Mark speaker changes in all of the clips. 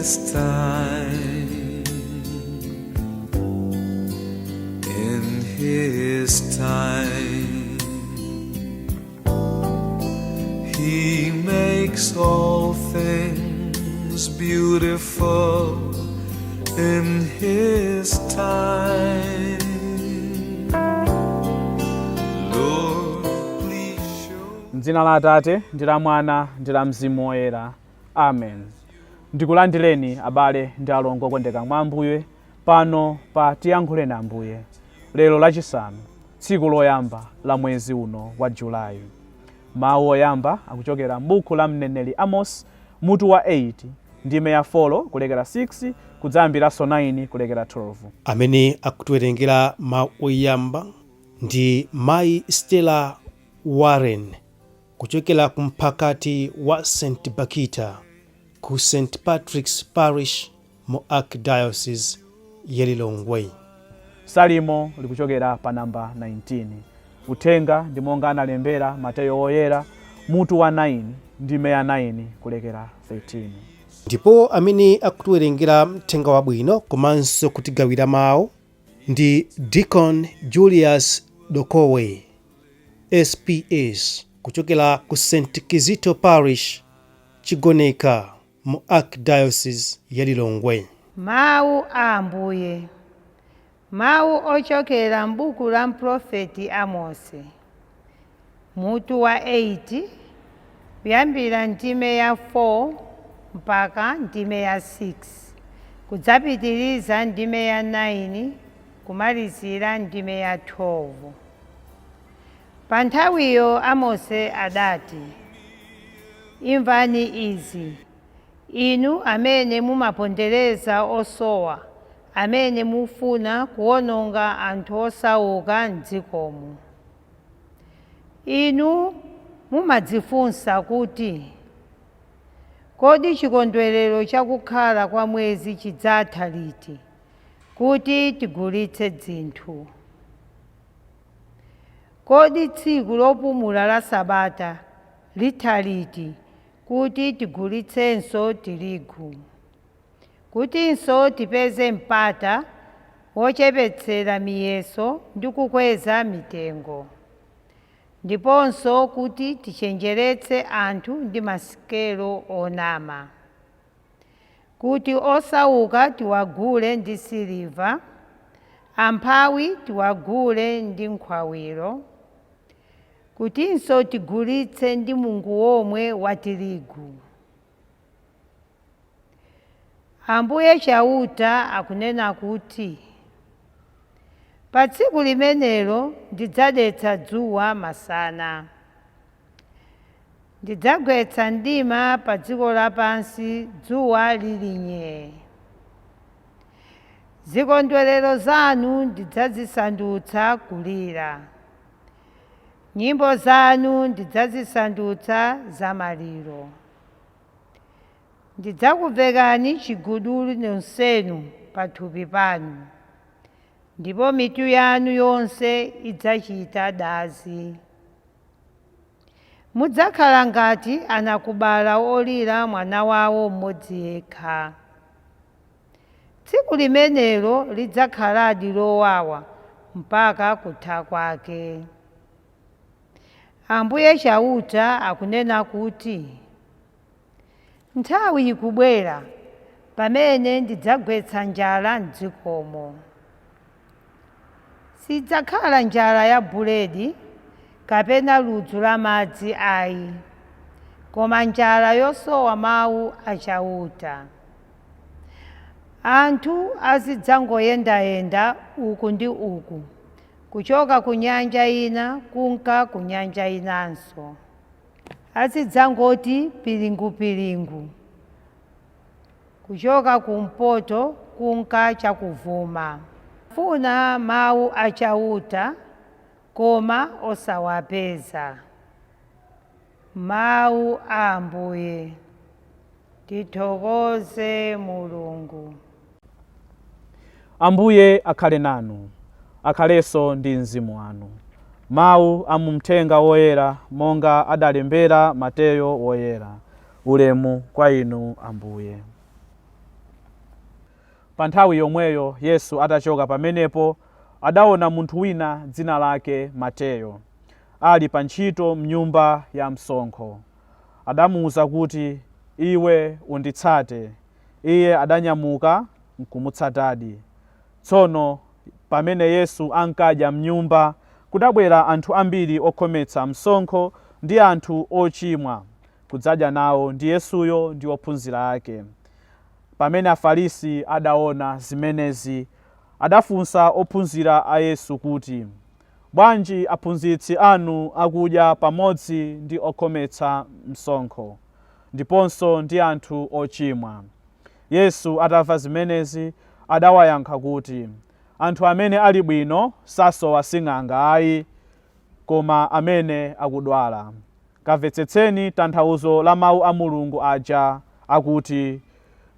Speaker 1: His time. In His time, He makes all things beautiful in His time. Lord, please show.
Speaker 2: M'dzina la Atate ndi la Mwana ndi la Mzimu Woyera, amen. Ndikulandireni, abale ndi alongo okondeka mwa Ambuye, pano pa Tiyankhuleni Ambuye, lero Lachisanu, tsiku loyamba la mwezi uno wa Julayi. Mawu oyamba akuchokera m'buku la mneneri Amos, mutu wa 8, ndime ya 4 kulekera 6, kudzayambiranso 9 kulekera 12.
Speaker 3: Amene akutiwerengera mawu oyamba ndi Mayi Stella Warren kuchokera ku mphakati wa St Bakhita ku St Patrick's Parish mu Archdiocese ya Lilongwe.
Speaker 2: Salimo likuchokera pa namba 19. Uthenga ndi monga analembera Mateyo Woyera, mutu wa 9, ndime ya 9 kulekera 13.
Speaker 3: Ndipo amene akutiwerengera mthenga wabwino komanso kutigawira mawu ndi Deacon Julius Dokowe SPS kuchokera ku St Kizito Parish, Chigoneka, mu Archdiocese ya Lilongwe.
Speaker 4: Mawu a Ambuye. Mawu ochokera m'buku la mprofeti Amosi, mutu wa 8, kuyambira ndime ya 4 mpaka ndime ya 6, kudzapitiriza ndime ya 9, kumalizira ndime ya 12. Pa nthawiyo Amose adati: Imvani izi, inu amene mumapondereza osowa, amene mufuna kuwononga anthu osauka m'dzikomo. Inu mumadzifunsa kuti, "Kodi chikondwerero chakukhala kwa mwezi chidzatha liti, kuti tigulitse zinthu? Kodi tsiku lopumula la Sabata litha liti, kuti tigulitsenso tirigu, kutinso tipeze mpata wochepetsera miyeso ndi kukweza mitengo, ndiponso kuti tichenjeretse anthu ndi masikelo onama, kuti osauka tiwagule ndi siliva, amphawi tiwagule ndi nkhwawiro, kutinso tigulitse ndi mungu womwe wa tirigu?" Ambuye Chauta akunena kuti, "Pa tsiku limenelo ndidzadetsa dzuwa masana, ndidzagwetsa mdima pa dziko lapansi dzuwa lili nyee. Zikondwerero zanu ndidzazisandutsa kulira, nyimbo zanu ndidzazisandutsa zamaliro. Ndidzakuvekani chiguduli nonsenu pathupi panu, ndipo mitu yanu yonse idzachita dazi. Mudzakhala ngati anakubala olira mwana wawo mmodzi yekha. Tsiku limenelo lidzakhaladi lowawa mpaka kutha kwake. Ambuye Chauta akunena kuti, nthawi ikubwera pamene ndidzagwetsa njala m'dzikomo. Sidzakhala njala ya buledi kapena ludzu la madzi ayi, koma njala yosowa mawu a Chauta. Anthu azidzangoyendayenda uku ndi uku, kuchoka ku nyanja ina kunka ku nyanja inanso. Azidzangoti piringupiringu, kuchoka kumpoto kunka chakuvuma, funa mawu a Chauta koma osawapeza." Mawu a Ambuye. Tithokoze Mulungu.
Speaker 2: Ambuye akhale nanu. Akhalenso ndi mzimu wanu. Mawu a mu Mthenga Woyera monga adalembera Mateyo Woyera. Ulemu kwa inu, Ambuye. Pa nthawi yomweyo Yesu atachoka pamenepo, adaona munthu wina dzina lake Mateyo, ali pa ntchito m'nyumba ya msonkho. Adamuwuza kuti, Iwe unditsate. Iye adanyamuka nkumutsatadi. Tsono pamene Yesu ankadya m'nyumba, kudabwera anthu ambiri okhometsa msonkho ndi anthu ochimwa kudzadya nawo ndi Yesuyo ndi ophunzira ake. Pamene Afarisi adaona zimenezi, adafunsa ophunzira a Yesu kuti, Bwanji aphunzitsi anu akudya pamodzi ndi okhometsa msonkho, ndiponso ndi anthu ochimwa? Yesu atamva zimenezi, adawayankha kuti, Anthu amene ali bwino sasowa sing'anga ayi, koma amene akudwala. Kamvetsetseni tanthauzo la mau a Mulungu aja akuti,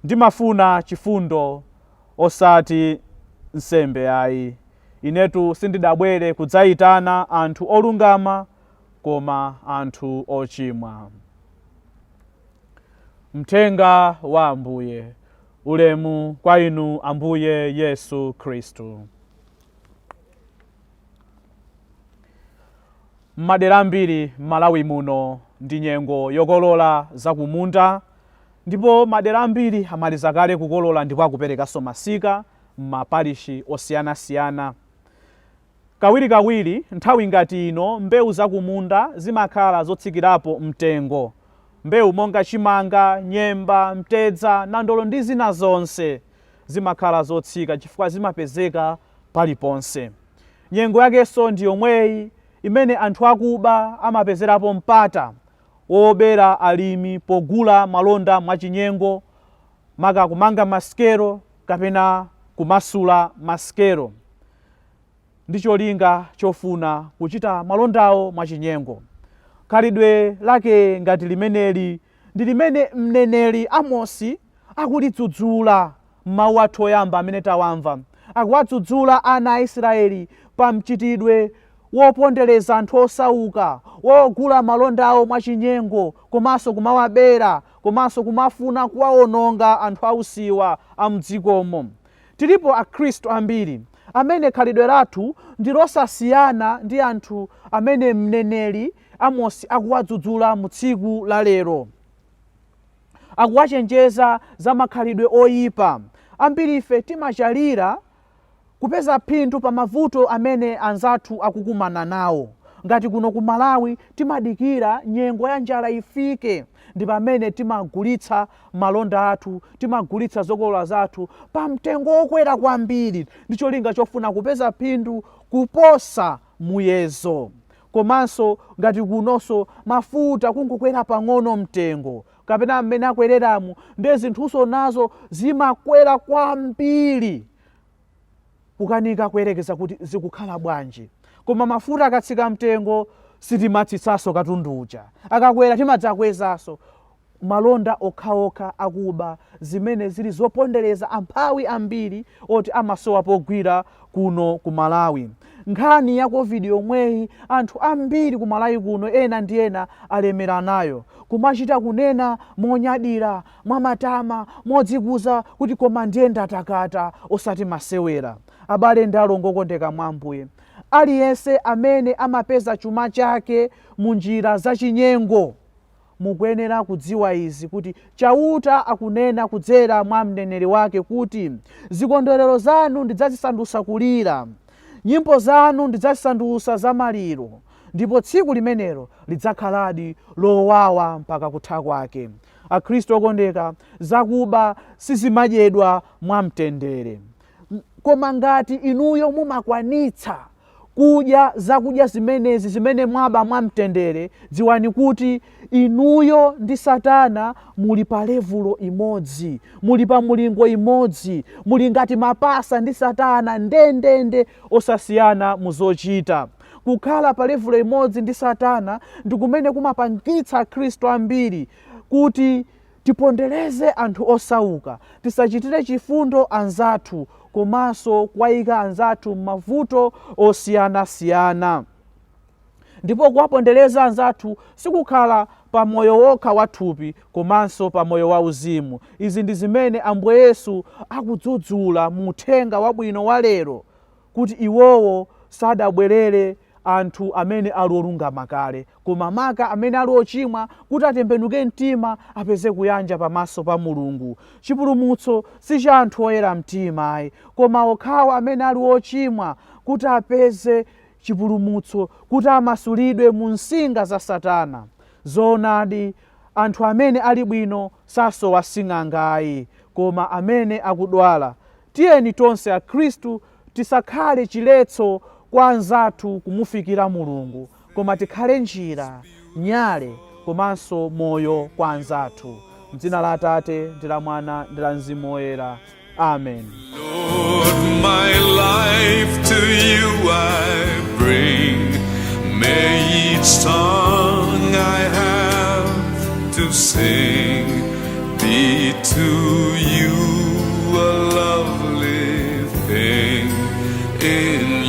Speaker 2: Ndimafuna chifundo osati nsembe ayi. Inetu sindidabwere kudzaitana anthu olungama, koma anthu ochimwa. Mthenga wa Ambuye. Ulemu kwa inu Ambuye Yesu Khristu. M'madera ambiri m'Malawi muno ndi nyengo yokolola zakumunda ndipo madera ambiri amaliza kale kukolola ndipo akuperekanso masika m'maparishi osiyanasiyana. Kawirikawiri nthawi ngati ino mbewu zakumunda zimakhala zotsikirapo mtengo. Mbewu monga chimanga, nyemba, mtedza, nandolo ndi zina zonse zimakhala zotsika chifukwa zimapezeka paliponse. Nyengo yakenso ndi yomweyi imene anthu akuba amapezerapo mpata wobera alimi pogula malonda mwachinyengo, maka kumanga masikelo kapena kumasula masikelo ndi cholinga chofuna kuchita malondawo mwachinyengo. Khalidwe lake ngati limeneli ndi limene mneneri Amosi akulidzudzula m'mawu athu oyamba amene tawamva. Akuwadzudzula ana a Israeli pa mchitidwe wopondereza anthu osauka, wogula malonda awo mwachinyengo komanso kumawabera komanso kumafuna kuwaononga anthu ausiwa a mdzikomo. Tilipo akhristu ambiri amene khalidwe lathu ndi losasiyana ndi anthu amene mneneri Amosi akuwadzudzula mu tsiku la lero. Akuwachenjeza za makhalidwe oyipa. Ambirife timachalira kupeza phindu pa mavuto amene anzathu akukumana nawo. Ngati kuno ku Malawi timadikira nyengo ya njala ifike ndi pamene timagulitsa malonda athu, timagulitsa zokolola zathu pa mtengo wokwera kwambiri ndi cholinga chofuna kupeza phindu kuposa muyezo. Komanso ngati kunonso mafuta kungokwera pang'ono mtengo kapena mmene akwereramu ndiye zinthunso nazo zimakwera kwambiri kukanika kuyerekeza kuti zikukhala bwanji. Koma mafuta akatsika mtengo sitimatsitsanso katundu uja, akakwera timadzakwezanso. Malonda okhaokha akuba zimene zili zopondereza amphawi ambiri oti amasowa pogwira kuno ku Malawi. Nkhani ya Covid yomweyi anthu ambiri ku Malawi kuno ena ndi ena alemera nayo. Kumachita kunena monyadira, mwamatama, modzikuza kuti koma ndiye ndatakata osati masewera. Abale ndi alongo okondeka mwa Ambuye, aliyense amene amapeza chuma chake munjira zachinyengo, Mukuyenera kudziwa izi kuti Chauta akunena kudzera mwa mneneri wake kuti, Zikondwerero zanu ndidzazisandutsa kulira, nyimbo zanu ndidzazisandutsa zamaliro, ndipo tsiku limenelo lidzakhaladi lowawa mpaka kutha kwake. Akhristu okondeka, zakuba sizimadyedwa mwamtendere. Koma ngati inuyo mumakwanitsa kudya zakudya zimenezi zimene mwaba mwamtendere, dziwani kuti inuyo ndi Satana muli pa levulo imodzi, muli pa mulingo imodzi, muli ngati mapasa ndi Satana ndendende osasiyana mu zochita. Kukhala pa levulo imodzi ndi Satana ndi kumene kumapangitsa Akhristu ambiri kuti tipondereze anthu osauka, tisachitire chifundo anzathu komanso kuwayika anzathu m'mavuto osiyanasiyana. Ndipo kuwapondereza anzathu sikukhala pa moyo wokha wa thupi komanso pa moyo wa uzimu. Izi ndi zimene Ambuye Yesu akudzudzula mu uthenga wabwino wa lero, kuti iwowo sadabwerere anthu amene ali olungama kale, koma maka amene ali ochimwa, kuti atembenuke mtima apeze kuyanja pamaso pa Mulungu. Chipulumutso si cha anthu oyera mtima ayi, koma okhawo amene ali ochimwa, kuti apeze chipulumutso, kuti amasulidwe mu nsinga za Satana. Zoonadi, anthu amene ali bwino sasowa sing'anga ayi, koma amene akudwala. Tiyeni tonse akhristu tisakhale chiletso kwa anzathu kumufikira Mulungu, koma tikhale njira, nyale komanso moyo kwa anzathu. Mdzina la Atate ndi la Mwana ndi la Mzimu Woyera, amen.
Speaker 1: Lord, my life to you I bring. May each song I have to sing be to you a lovely thing in